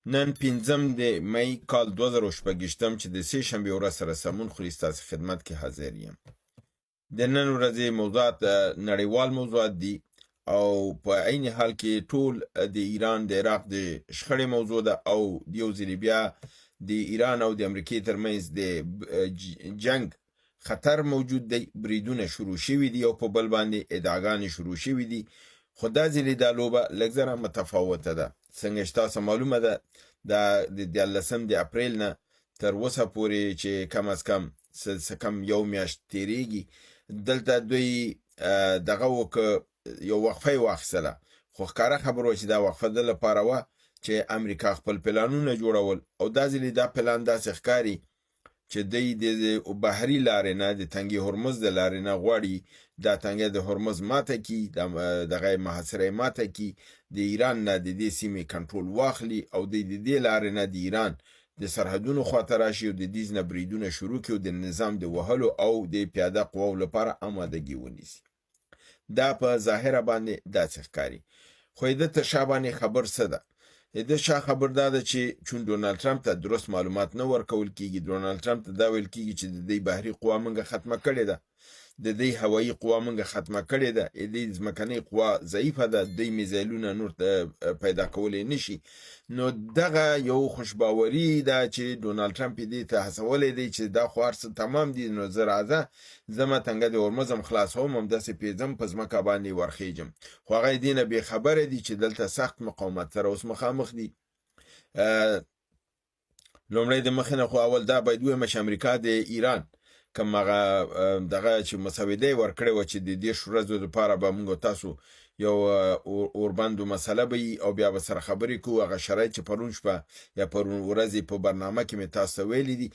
نن پنځم د مئی کال 2026 چې د سې شنبې ورځ سره سمون خوري، ستاسو خدمت کې حاضر یم. د نن ورځې موضوعات نړیوال موضوعات دي او په عین حال کې ټول د ایران د عراق د شخړې موضوع ده او یو ځل بیا د ایران او د امریکې ترمنځ د جنگ خطر موجود دی. بریدونه شروع شوي دي او په بل باندې ادعاګانې شروع شوي دي، خو دا ځلې دا لوبه لږ ذره متفاوته ده. څنګه چې تاسو معلومه ده، دا د 13 د اپریل نه تر اوسه پورې چې کم از کم څه کم یو میاشت تیریږي، دلته دوی دغه وکړه، یو وقفه یې واخیستله، خو ښکاره خبره وه چې دا وقفه د لپاره وه چې امریکا خپل پلانونه جوړول. او دا ځلې دا پلان داسې ښکاري چې دوی د بحري لارې نه، د تنګي هرمز د لارې نه غواړي دا تنګی د هرمز ماته کي، دغه محاصره ماته کي، د ایران نه د دې سیمې کنټرول واخلي او د دې لارې نه د ایران د سرحدونو خواته راشي او د دې نه بریدونه شروع کړي او د نظام د وهلو او د پیاده قواو لپاره آمادګي ونیسي. دا په ظاهره باندې داسې ښکاري، خو د تر شا باندې خبر څه ده؟ د شا خبر دا ده چې چون ډونالد ټرمپ ته درست معلومات نه ورکول کیږي، ډونالد ټرمپ ته دا ویل کیږي چې د دې بحري قوا موږ ختمه کړې ده، د دې هوایي قوا موږ ختمه کړې ده، د دې ځمکنۍ قوا ضعیفه ده، دوی میزایلونه نور پیدا کولی نشي. نو دغه یو خوشباوري ده چې ډونالد ټرمپ دې ته هڅولی دی چې دا خو هر څه تمام دي، نو زه راځه زما تنګه د هرمز هم خلاصوم، همداسې پیځم په ځمکه باندې ورخیجم. خو هغه دې نه بې خبره دي چې دلته سخت مقاومت سره اوس مخامخ دي. لومړی د مخې نه خو اول دا باید ووایم چې امریکا د ایران کوم هغه دغه چې مسوده یې ورکړې وه چې د 30 ورځو لپاره به موږ تاسو یو اوربند مسله به او بیا به سره خبرې کوو، هغه شرایط چې پرون شپه یا پرون ورځې په برنامه کې مې تاسو ته ویلي دي،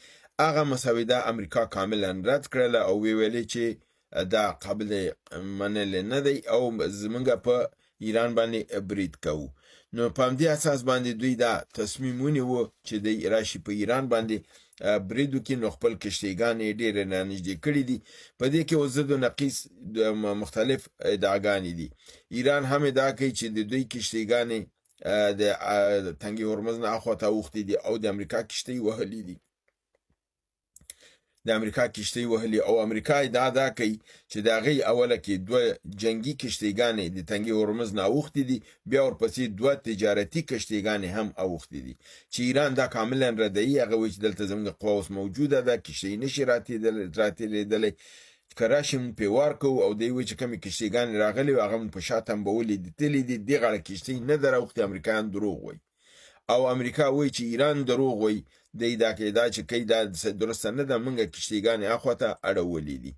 هغه مسوده امریکا کاملا رد کړله او ویې ویلې چې دا قابل منل نه دی او زمونږ په ایران باندې برید کوو. نو په همدې اساس باندې دوی دا تصمیم ونیو چې دی راشي په ایران باندې برید وکړي. نو خپل کښتیګانې یې ډېرې رانږدې کړې دي. په دې کې اوس ضد و نقیص مختلف ادعاګانې دي. ایران هم ادعا کوي چې د دوی کښتیګانې د تنګي هرمز نه اخوا ته اوښتې دي او د امریکا کښتۍ وهلې دي، د امریکا کښتۍ وهلي. او امریکا ادعا دا کوي چې د هغې اوله کې دوه جنګي کښتیګانې د تنګي هرمز نه اوښتې دي، بیا ورپسې دوه تجارتي کښتیګانې هم اوښتې دي، چې ایران دا کاملا ردوي. هغه وایي چې دلته زموږ قوا اوس موجوده ده، کښتۍ نشي راتېرېدلی، که راشي موږ پرې وار کوو. او دی وایي چې کومې کښتیګانې راغلې وې هغه موږ په شا تمبولې دي، تللې دي، دې غاړه کښتۍ نه ده راوښتې. امریکایان دروغ وایي او امریکا وایي چې ایران دروغ وایي، دی دا کې دا چې کوي دا درسته نه ده، موږ کښتیګانې اخوا ته اړولې دي.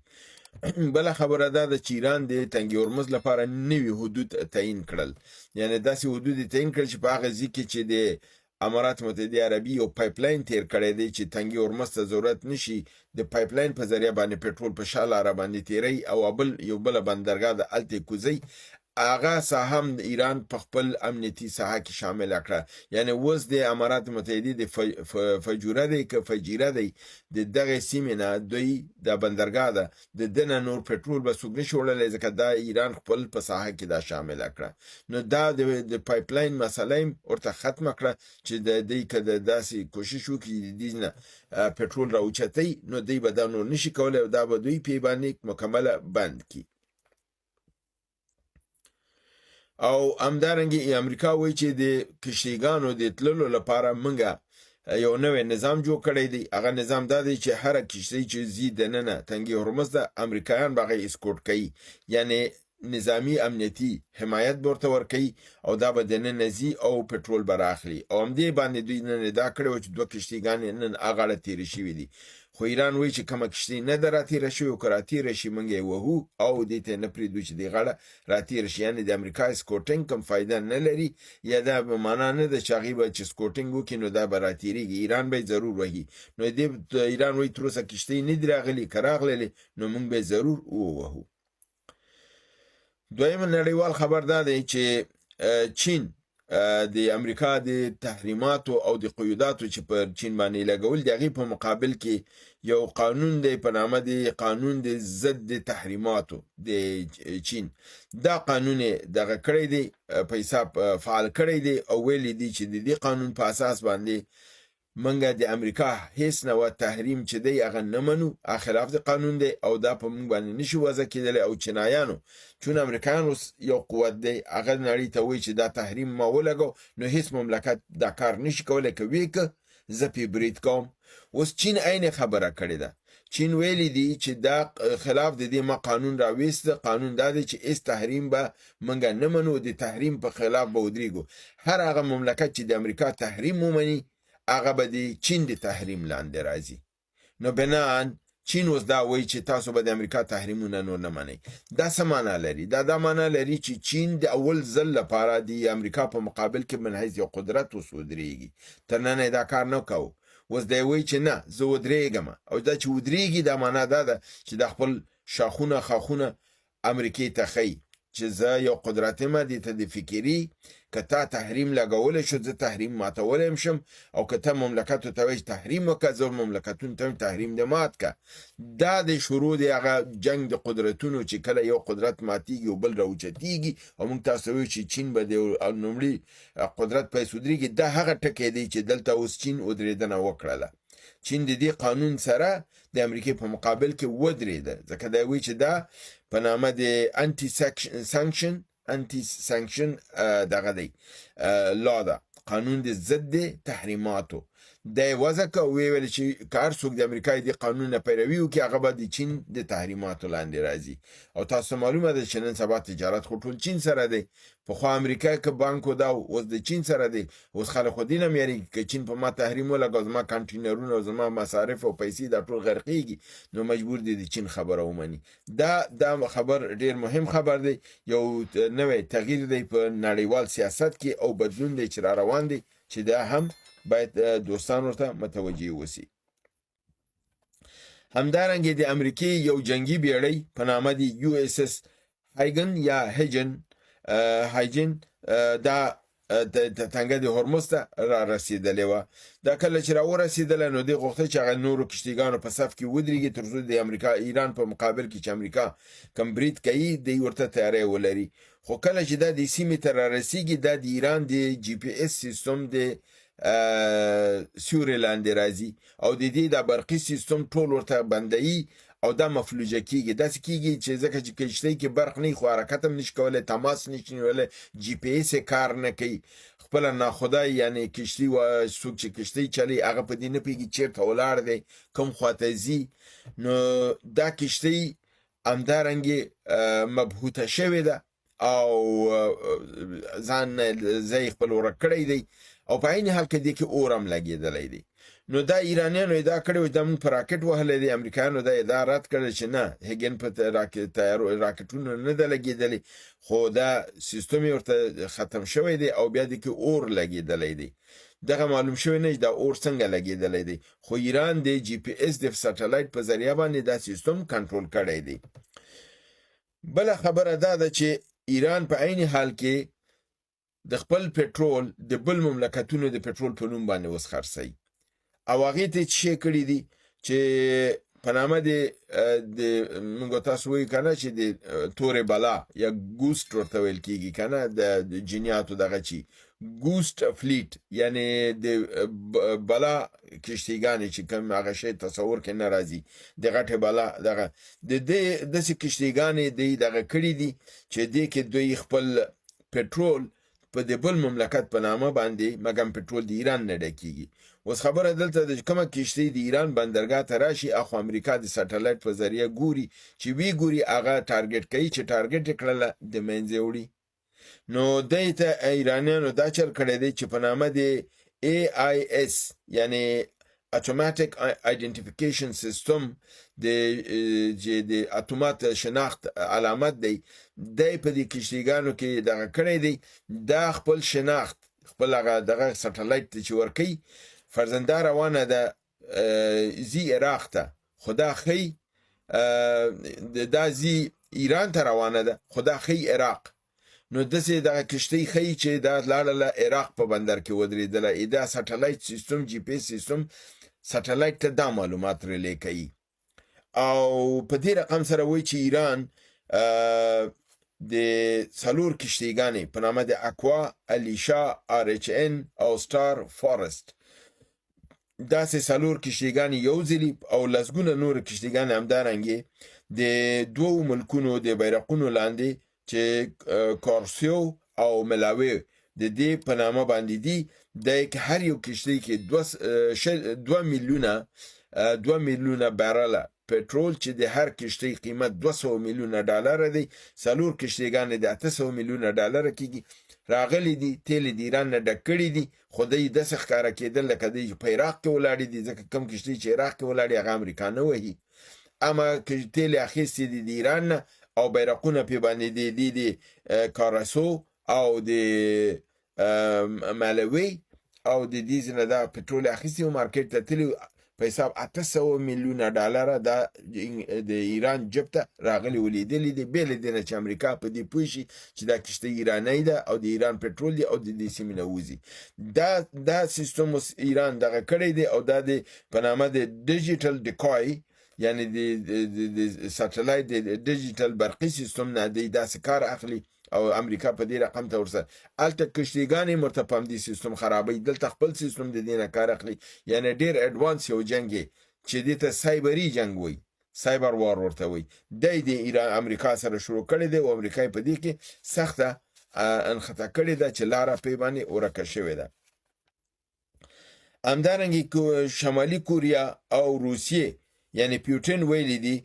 بله خبره دا ده چې ایران د تنګي هرمز لپاره نوي حدود تعیین کړل، یعنې داسې حدود یې تعیین کړل چې په هغه ځای کې چې د امارات متحده عربي یو پایپ لاین تیر کړی دی چې تنګي هرمز ته ضرورت نشي، د پایپ لاین په ذریعه باندې پټرول په شا لاره باندې تیروي او بل یو بله بندرګاه ده هلته یې کوزوي. هغه ساحه هم ایران په خپل امنیتي ساحه کې شامله کړه. یعنی اوس د امارات متحده د فجوره دی که فجیره دی د دغې سیمې نه دوی د بندرګاه ده د دنه نور پټرول به څوک نشي وړلی، ځکه دا ایران خپل په ساحه کې دا شامله کړه. نو دا د پایپ لاین مسله یې ورته ختمه کړه چې د دوی که د داسې کوشش وکړي د دې نه پټرول راوچتوي، نو دوی به دا نور نشي کولی او دا به دوی پې باندې مکمله بند کړي. او همدارنګه امریکا وایي چې د کښتیګانو د تللو لپاره موږ یو نوی نظام جوړ کړی دی. هغه نظام دا دی چې هره کښتۍ چې ځي دننه تنګي هرمز ته، امریکایان به هغه اسکورټ کوي، یعنې نظامی امنیتي حمایت به ورته ورکوي او دا به دننه ځي او پټرول به راخلي. او همدې باندې دوی نن ادعا کړې وه چې دوه کښتیګانې نن هغه تېرې شوې دي، خو ایران وایي چې کومه کښتۍ نه ده راتېره شوې او که راتېره شي موږ یې وهو او دې ته نه پرېږدو چې دې غاړه راتېره شي. یعنې د امریکا سکوټینګ کوم فایده نه لري، یا دا به معنا نه ده چې هغوی به چې سکوټینګ وکړي نو دا به راتېرېږي، ایران به یې ضرور وهي. نو دې ایران وایي تر اوسه کښتۍ نه دي راغلي، که راغللې نو موږ به یې ضرور ووهو. دویم نړیوال خبر دا دی چې چین د امریکا د تحریماتو او د قیوداتو چې پر چین باندې لګول د هغې په مقابل کې یو قانون دی په نامه د قانون د ضد د تحریماتو د چین، دا قانون یې دغه کړی دی، په حساب فعال کړی دی او ویلي دي چې د دې قانون په اساس باندې مونږ د امریکا هیڅ نوع تحریم چې دی هغه نه منو، هغه خلاف د قانون دی او دا په مونږ باندې نشي وضع کېدلی. او چینایانو چون امریکایان اوس یو قوت دی، هغه نړۍ ته وایي چې دا تحریم ما ولګو نو هیڅ مملکت دا کار نشي کولی، که ویې که زه پرې برید کوم. اوس چین عین خبره کړې ده، چین ویلي دي چې دا خلاف د دې ما قانون راویست، قانون دا دی چې هیڅ تحریم به مونږ نه منو، د تحریم په خلاف به ودرېږو. هر هغه مملکت چې د امریکا تحریم ومني هغه به د چین د تحریم لاندې راځي. نو بناً چین اوس دا وایي چې تاسو به د امریکا تحریمونه نور نه منئ. دا څه معنا لري؟ دا معنا لري چې چین د اول ځل لپاره د امریکا په مقابل کې من حیث یو قدرت اوس ودرېږي. تر ننه یې دا کار نه کاوه، اوس دی وایي چې نه زه ودرېږم. او دا چې ودرېږي دا معنا دا ده چې دا خپل شاخونه خاخونه امریکې ته ښیي چې زه یو قدرت یم، دې ته د فکري که تا تحریم لګولی شو زه تحریم ماتولی هم شم، او که ته مملکتو ته وایې چې تحریم وکړه زه مملکتونو ته وایم تحریم دې مات که. دا د شروع دی هغه جنګ د قدرتونو چې کله یو قدرت ماتیږي او بل راوچتیږي. او موږ تاسو ته وایو چې چین به د لومړي قدرت په حیث ودرېږي. دا هغه ټکی دی چې دلته اوس چین ودرېدنه وکړله. چین د دې قانون سره د امریکې په مقابل کې ودرېده، ځکه دا وایي چې دا په نامه د انټي سانکشن دغه دی، لا ده، قانون د ضد د تحریماتو دی وضع که ویې ویل چې که هر څوک د امریکا د قانون نه پیروي وکړي هغه به د چین د تحریماتو لاندې راځي. او تاسو ته معلومه ده چې نن سبا تجارت خو ټول چین سره دی، پخوا امریکا که بانکو دا اوس د چین سره دی. اوس خلک خو دې نه هم یارېږي که چین په ما تحریم ولګاو زما کانټینرونه او زما مصارف او پیسې دا ټول غرقېږي، نو مجبور دی د چین خبره ومني. دا خبر ډیر مهم خبر دی، یو نوی تغییر دی په نړیوال سیاست کې او بدلون دی چې را روان دی، چې دا هم باید دوستان ورته متوجه اوسي. همدارنګه د امریکې یو جنگي بیړۍ په نامه د یو اس اس هایګن یا هایجن دا د تنګه د هرمز ته را رسېدلې وه. دا کله چې را ورسېدله نو دې غوښتل چې هغه نورو کښتیګانو په صف کې ودرېږي تر څو د امریکا ایران په مقابل کې چې امریکا کوم برید کوي دی ورته تیاری ولري. خو کله چې دا د سیمې ته را رسېږي دا د ایران د جی پی اس سیستم د سیوري لاندې راځي او د دې دا برقي سیستم ټول ورته بندوي او دا مفلوجه کیږي. داسې کیږي چې ځکه چې کښتۍ کې برق نه خو حرکت هم نشي کولی، تماس نشي نیولی، جی پی اس یې کار نه کوي، خپله ناخدای یعنې کښتۍ څوک چې کښتۍ چلوي هغه په دې نه پوهېږي چېرته ولاړ دی، کوم خواته ځي. نو دا کښتۍ همدارنګې مبهوته شوې ده او ځان ځای خپل ورک کړی دی او په عین حال کې دې کې اور هم لګېدلی دی. نو دا ایرانیانو ادعا کړې وه چې دا موږ په راکټ وهلی دی، امریکایانو دا ادعا رد کړه چې نه، هیګن په راکټونو نه ده لګېدلې، خو دا سیستم یې ورته ختم شوی دی او بیا دې کې اور لګېدلی دی. دغه معلوم شوی نه چې دا اور څنګه لګېدلی دی، خو ایران د جی پی اس د سټلایټ په ذریعه باندې دا سیستم کنټرول کړی دی. بله خبره دا ده چې ایران په عین حال کې د خپل پټرول د بل مملکتونو د پټرول په نوم باندې اوس خرڅوي او هغې ته یې څه شی کړي دي چې په نامه د موږ تاسو وایو که نه چې د تورې بلا یا ګوسټ ورته ویل کېږي که نه، د جنیاتو دغه چی ګوسټ فلیټ یعنی د بلا کشتیګانې چې کوم هغه شی تصور کې نه راځي، د غټې بلا دغه د دې داسې کشتیګانې دی دغه کړي دي چې دې کې دوی خپل پټرول په د بل مملکت په نامه باندې، مګم پټرول د ایران نه ډکیږي. اوس خبره دلته د کومه کشتۍ د ایران بندرګاه ته راشي، اخو امریکا د سټلایټ په ذریعه ګوري چې وی ګوري هغه ټارګټ کوي، چې ټارګټ یې کړله د منځه وړي. نو دی ته ایرانیانو دا چل کړی دی چې په نامه د ای آی اس یعنی اتوماتیک آیډنټیفیکیشن سیستم د چې د اتومات شناخت علامت دی، دی په دې کشتیګانو کې دغه کړی دی. دا خپل شناخت خپل هغه دغه سټلایټ ته چې ورکوي، فرضاً دا روانه ده ځي عراق ته، خو دا ښیي دا ځي ایران ته روانه ده، خو دا ښیي عراق. نو داسې دغه کښتۍ ښيي چې دا لاړله عراق په بندر کې ودرېدله. دا سټلایټ سیستم، جي پي اس سیستم سټلایټ ته دا معلومات relay کوي او په دې رقم سره وایي چې ایران د څلور کښتیګانې په نامه د اکوا، الیشا، آر اچ ان او سټار فارست، داسې څلور کښتیګانې یو ځلي او لسګونه نور کښتیګانې همدارنګې د دوو ملکونو د بیرقونو لاندې چې کارسیو او ملاوی د دې په نامه باندې دي، د هر یو کښتۍ کې 2 میلیونه بیرله پټرول چې د هر کښتۍ قیمت 200 میلیونه ډالر دی، څلور کښتیګانې د 800 میلیونه ډالر کېږي، راغلي دي، تیل د ایران نه ډک کړي دي. خو دی داسې ښکاره کېدل لکه دی په عراق کې ولاړې دي، ځکه کوم کښتۍ چې عراق کې ولاړې هغه امریکا نه وهي. اما تیل اخیستې دي د ایران نه او بیرقونه پې باندې دي کاراسو او د مالوي او د دې نه دا پټرول اخیستي او مارکیټ ته تللي. په حساب 800 میلیونه ډالر دا د ایران جب ته راغلي ولیدلي دي، بې له دې نه چې امریکا په دې پوه شي چې دا کښتۍ ایرانۍ ده او د ایران پټرول دی او د دې سیمې نه وځي. دا سیستم اوس ایران دغه کړی دی او دا د په نامه د digital decoy، یعنی د سټلایټ د ډیجیټل برقي سیستم نه دی داسې کار اخلي او امریکا په دې رقم ته ورسره الته کشتیګانې مرته په همدې سیستم خرابوي، دلته خپل سیستم د دې نه کار اخلي. یعنی ډیر advance یو جنگ چې دې ته سایبري جنگ وایي، cyber war ورته وایي، دی د ایران امریکا سره شروع کړی دی او امریکا په دې کې سخته انخته کړې ده چې لاره پې باندې ورکه شوې ده. همدارنګه شمالي کوریا او روسیې، یعنی پیوټین ویلي دي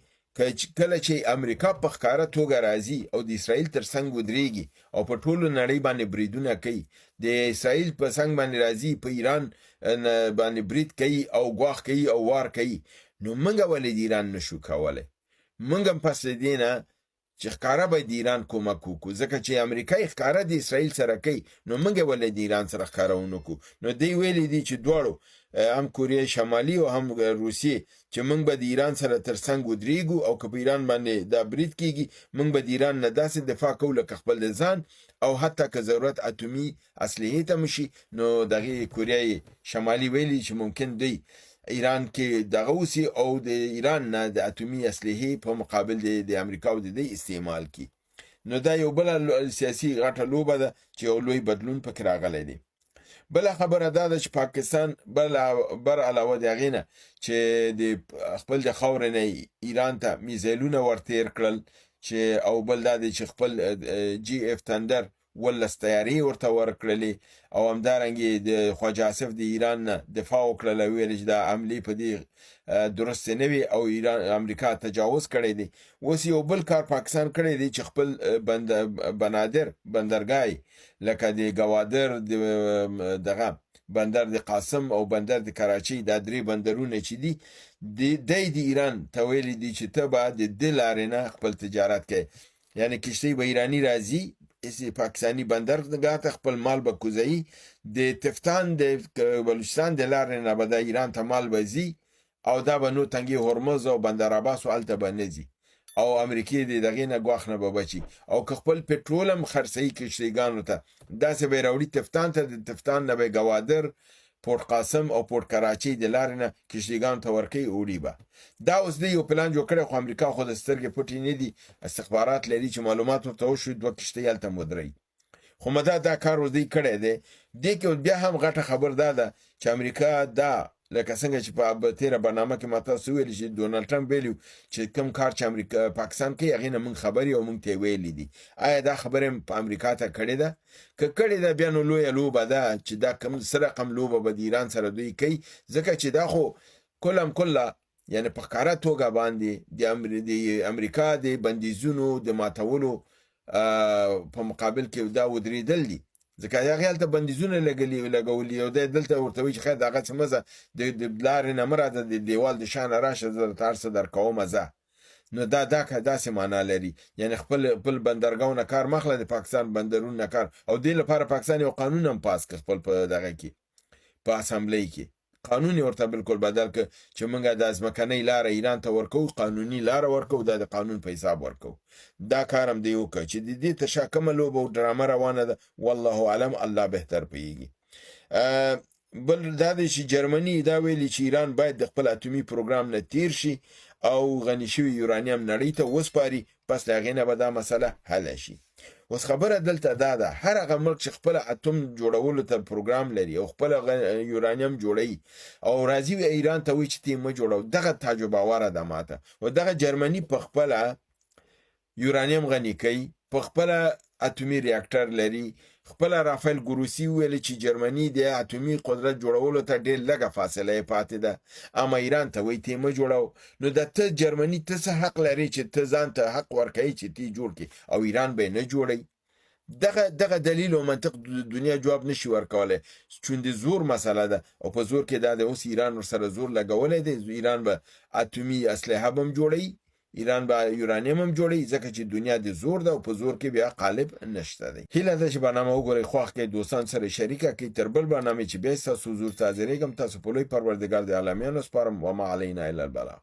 کله چې امریکا په ښکاره توګه راځي او د اسرائیل تر څنګ ودرېږي او په ټولو نړۍ باندې بریدونه کوي، د اسرائیل په څنګ باندې راځي، په ایران باندې برید کوي او ګواښ کوي او وار کوي، نو موږ ولې د ایران نشو کولی؟ موږ هم پس له دې نه چې ښکاره به د ایران کومک وکړو، ځکه چې امریکا یې ښکاره د اسرائیل سره کوي، نو موږ ولې د ایران سره ښکاره ونه کړو؟ نو دوی ویلي دي چې دواړو، هم کوریا شمالي او هم روسیې، چې موږ به د ایران سره تر څنګ ودرېږو او که په ایران باندې دا برید کیږي، موږ به د ایران نه داسې دفاع کوو لکه خپل د ځان او حتی که ضرورت اتومي اسلحې ته مشي. نو دغه کوریای شمالي ویلي چې ممکن دوی ایران کې دغه وسی او د ایران نه د اتومي اسلحې په مقابل د امریکا او د دې استعمال کی. نو دا یو بل سیاسي غټه لوبه ده چې یو لوی بدلون پکې راغلی دی. بل خبره دا ده چې پاکستان بر علاوه د هغې نه چې د خپل د خاورې نه ایران ته میزایلونه ورتیر کړل چې او بل دا دی چې خپل جی اف تندر 17 طیارې ورته ورکړلې او همدارنګې د خواجه آصف د ایران نه دفاع وکړله، ویل چې دا حملې په دې درست نه وي او ایران امریکا تجاوز کړی دی. اوس یو بل کار پاکستان کړی دی چې خپل بند بنادر بندرګاه لکه د ګوادر د دغه بندر د قاسم او بندر د کراچۍ، دا درې بندرونه چې دي، د ایران ته ویلي دي چې ته به د دې لارې نه خپل تجارت کوې. یعنی کشتی به ایرانی راځي پاکستانی بندرګاه ته، خپل مال به کوزوي، د تفتان د بلوچستان د لارې نه به د ایران ته مال به ځي او دا به نو تنګي هرمز او بندر عباس او هلته به نه ځي او امریکې د دغې نه ګواښ نه به بچي. او که خپل پټرول هم خرڅوي کشتیګانو ته، داسې به یې راوړي تفتان ته، د تفتان نه به ګوادر، پورت قاسم او پورت کراچۍ د لارې نه کشتیګانو ته ورکوي، اوړي به. دا اوس دی یو پلان جوړ کړی، خو امریکا خو د سترګې پټې نه دي، استخبارات لري چې معلومات ورته وشو دوه کشتۍ هلته مدري. خو مدا دا کار اوس دی کړی دی. دې کې بیا هم غټه خبر دا ده چې امریکا دا لکه څنګه چې په تیره برنامه کې ما تاسو ویل چې ډونالد ټرمپ ویلي چې کوم کار چې امریکا پاکستان کوي، هغې نه موږ خبرې او موږ ته ویلي دي. آیا دا خبره په امریکا ته کړې ده؟ که کړې ده، بیا نو لویه لوبه ده چې دا کوم څه رقم لوبه به د ایران سره دوی کوي، ځکه چې دا خو کلم کله یعنی په ښکاره توګه باندې د امریکا د بندیزونو د ماتولو په مقابل کې دا ودرېدل دي، ځکه هغه هلته بندیزونه لګولي او دی دلته ورته وایي چې خیر، دغه څه مه ځه، د لارې نه مه راځه، د دیوال د شا نه راشه، زه درته هر څه درکومه ځه. نو دا داسې معنا لري، یعنی خپل بندرګاو نه کار مخله، د پاکستان بندرونو نه کار. او دې لپاره پاکستان یو قانون هم پاس کړ خپل په دغه کې، په اسمبلی کې قانون یې ورته بالکل بدل کړ چې موږ د ځمکنۍ لاره ایران ته ورکوو، قانوني لاره ورکوو، دا د قانون په حساب ورکوو. دا کار هم دی وکړ چې د دې تر شا کومه لوبه او ډرامه روانه ده، والله اعلم، الله بهتر پوهیږي. بل دا دی چې جرمني دا ویلي چې ایران باید د خپل اتومي پروګرام نه تیر شي او غني شوي یورانیم نړۍ ته وسپاري، پس له هغې نه به دا مسله حل شي. اوس خبره دلته دا ده، هر هغه ملک چې خپل اتوم جوړولو ته پروګرام لري او خپل یورانیم جوړوي او راځي ایران ته وایي چې ته یې مه جوړوه، دغه تعجب آوره ده ماته. او دغه جرمني په خپله یورانیم غني کوي، په خپله اتومي ریاکټر لري. خپله رافایل ګروسي وویل چې جرمني د اتومي قدرت جوړولو ته ډېر لږه فاصله یې پاتې ده، اما ایران ته وایي ته یې مه جوړوه. نو د ته جرمني ته څه حق لرې چې ته ځان ته حق ورکوي چې ته یې جوړ کړې او ایران به یې نه جوړوي؟ دغه دلیل او منطق د دنیا جواب نشي ورکولی، چون د زور مسله ده او په زور کې دا د اوس ایران ورسره زور لګولی دی. ایران به اتومي اسلحه به هم جوړوي، ایران به یورانیم هم جوړوي، ځکه چې دنیا د زور ده او په زور کې بیا قالب نشته دی. هیله ده چې برنامه وګورئ، خوښ کړئ، دوستان سره شریکه کړئ. تر بل برنامې چې بیا ستاسو حضور ته حاضرېږم، تاسو په لوی پروردګار د عالمیانو سپارم. وما علینا الا البلاغ.